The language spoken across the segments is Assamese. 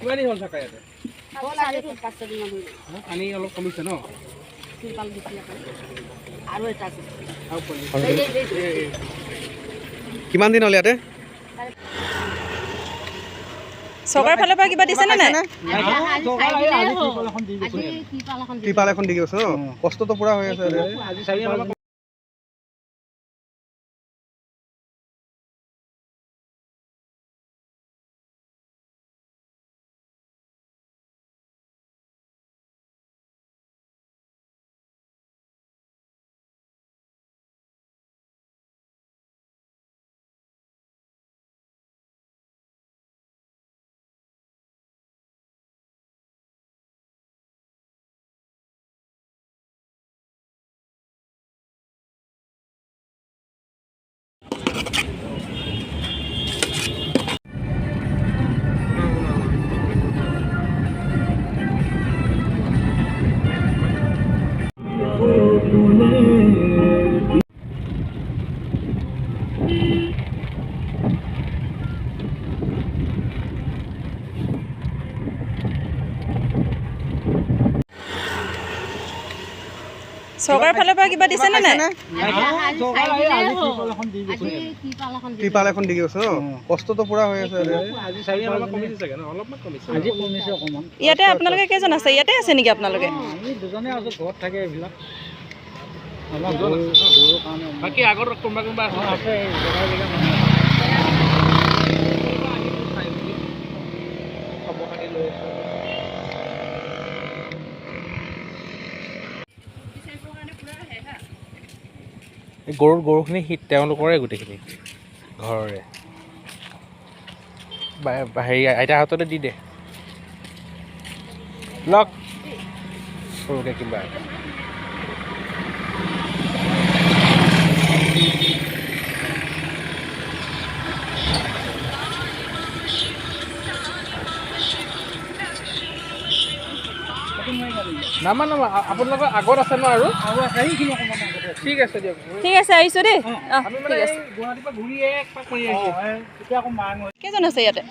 কিমান দিন হ'ল থাকা ইয়াতে? পানী অলপ কমিছে ন? কিমান দিন হ'ল ইয়াতে? চৰকাৰৰ ফালৰ পৰা কিবা দিছেনে নাই? ত্ৰিপাল এখন দি গৈছে ন? কষ্টটো পুৰা হৈ আছে। চৰকাৰৰ ফালৰ পৰা কিবা দিছেনে নাই? ত্ৰিপাল এখন দি গৈছে ন? কষ্টটো পুৰা হৈ আছে। ইয়াতে আপোনালোকে কেইজন আছে? ইয়াতে আছে নেকি আপোনালোকে? বাকী আগৰ কোনোবা কোনোবা আছে? গৰুখিনি তেওঁলোকৰে, গোটেইখিনি ঘৰৰে। হেৰি আইতাৰ হাততে দি দে লওক সৰুকৈ কিবা। নামা নামা, আপোনালোকৰ আগত আছে ন? আৰু ঠিক আছে দিয়ক। ঠিক আছে, আহিছোঁ দেই। ঠিক আছে। গুৱাহাটীৰ পৰা ঘূৰি একপাক কৰি আহিছোঁ। কেইজন আছে ইয়াতে?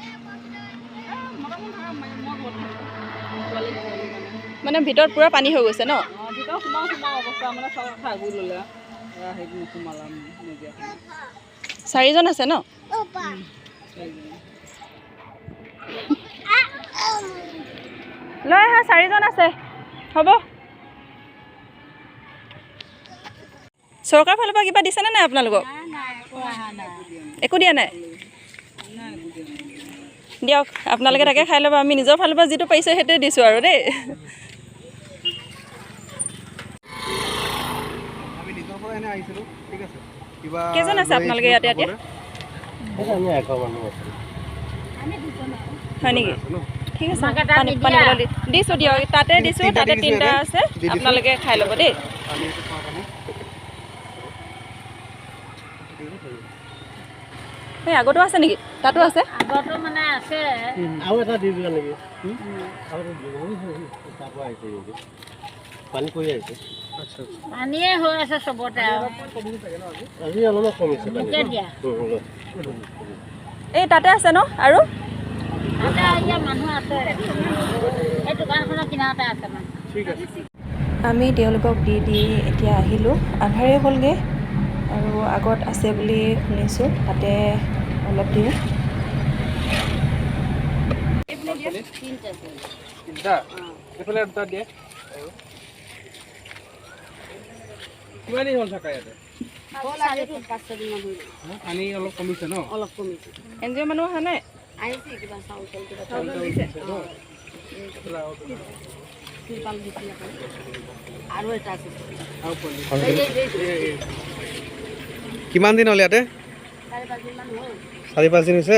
মানে ভিতৰত পুৰা পানী হৈ গৈছে ন? চাৰিজন আছে ন? লৈ আহা, চাৰিজন আছে। হ'ব। চৰকাৰৰ ফালৰ পৰা কিবা দিছেনে নাই আপোনালোকক? একো দিয়া নাই? দিয়ক, আপোনালোকে তাকে খাই ল'ব। আমি নিজৰ ফালৰ পৰা যিটো পাৰিছোঁ সেইটোৱে দিছোঁ আৰু দেই। কেইজন আছে আপোনালোকে ইয়াতে এতিয়া? হয় নেকি? ঠিক আছে, পানী দিছোঁ দিয়ক। তাতে দিছোঁ, তাতে তিনিটা আছে, আপোনালোকে খাই ল'ব দেই। এই আগতো আছে নেকি? তাতো আছে। এই তাতে আছে ন? আৰু আমি তেওঁলোকক দি দি এতিয়া আহিলোঁ। আন্ধাৰেই হ'লগৈ আৰু আগত আছে বুলি শুনিছোঁ, তাতে অলপ দিওঁ। এন জি অ' মানুহ অহা নাই? কিমান দিন হ'ল ইয়াতে? 4-5 দিন হৈছে।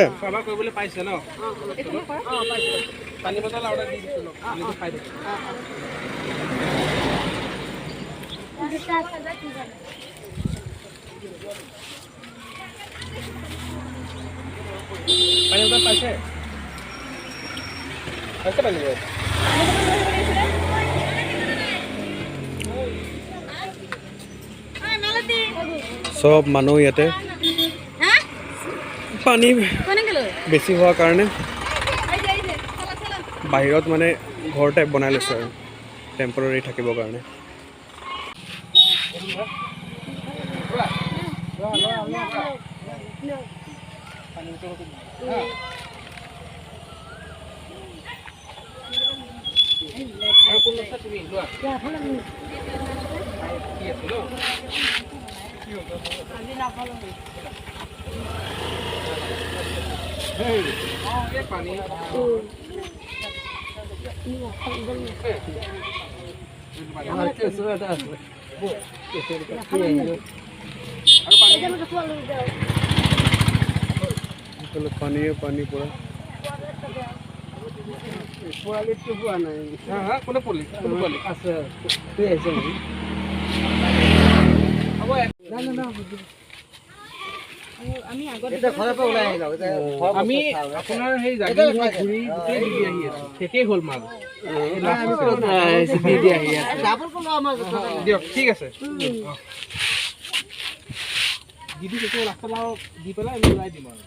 চব মানুহ ইয়াতে পানী বেছি হোৱাৰ কাৰণে বাহিৰত মানে ঘৰ টাইপ বনাই লৈছে আৰু টেম্পৰৰী থাকিবৰ কাৰণে। আৰু কোন আছে? তুমি লোৱা। কি আছে ন? অঁ, এই পানী। আৰু পানী। এইফালে পানীয়ে পানী পূৰা। পোৱালিটো পোৱা নাই। হা হা, কোনে পোৱালি, কোনে পোৱালি? আছে, তুই আহিছে নেকি? হ'ব। এতিয়া ঘৰৰ পৰা ওলাই আহিলো। আমি আপোনাৰ সেই জাগি ঘূৰি গোটেই দি দি আহি আছো, শেষেই হ'ল মাল। দি দি আহি আছো। দিয়ক, ঠিক আছে। দি দি, তেতিয়া লাষ্টত আৰু দি পেলাই আমি ওলাই দিম আৰু।